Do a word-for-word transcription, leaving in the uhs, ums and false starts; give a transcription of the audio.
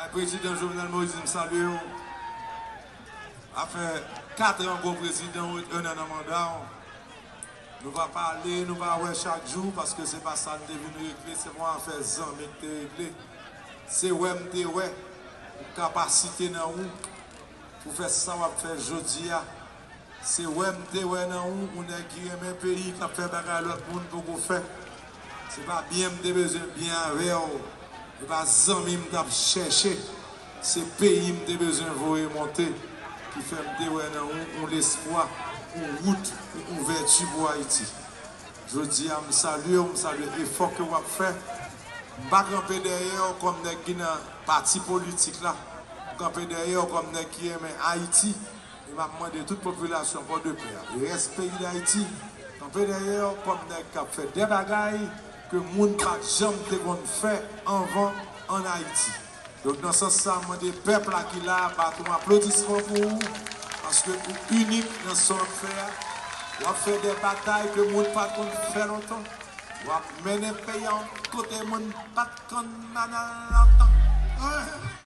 Prezidan Jovenel Moïse, m salye w. A fè kat an gwo prezidan w, en an nan manda w. Nou pa pale, nou pa wè chak jou, paske se pa sa n te vin regle, se pa yon afè zanmi n te regle. Se wè m te wè, ou kapasite nan ou, pou fè sa w ap fè jodi a. Se wè m te wè nan ou, ou nèg ki renmen peyi, k ap fè bagay lòt moun poko fè. Se pa byen m te bezwen byen avè w, se pa zanmi m t ap chèche, se peyi m te bezwen voye monte, ki fè m te wè nan ou, ou lespwa, ou wout, ou ouvèti pou Ayiti. Jodi a, m salye w, m salye efò ke w ap fè. M pa kanpe dèyè w kòm nèg ki nan pati politik la. M kanpe dèyè w kòm nèg ki renmen Ayiti. E m ap mande tout popilasyon Pòdepè a, e rès peyi Dayiti, kanpe dèyè w kòm nèg k ap fè de bagay ke moun pa t janm te konn fè anvan ann Ayiti. Donk, nan sans sa, m mande pèp la ki la a, bat yon aplodisman pou ou, paske ou inik nan sa w ap fè a. W ap fè de batay ke moun pa t konn fè lontan. W ap mennen peyi a yon kote moun pa t konn al lontan.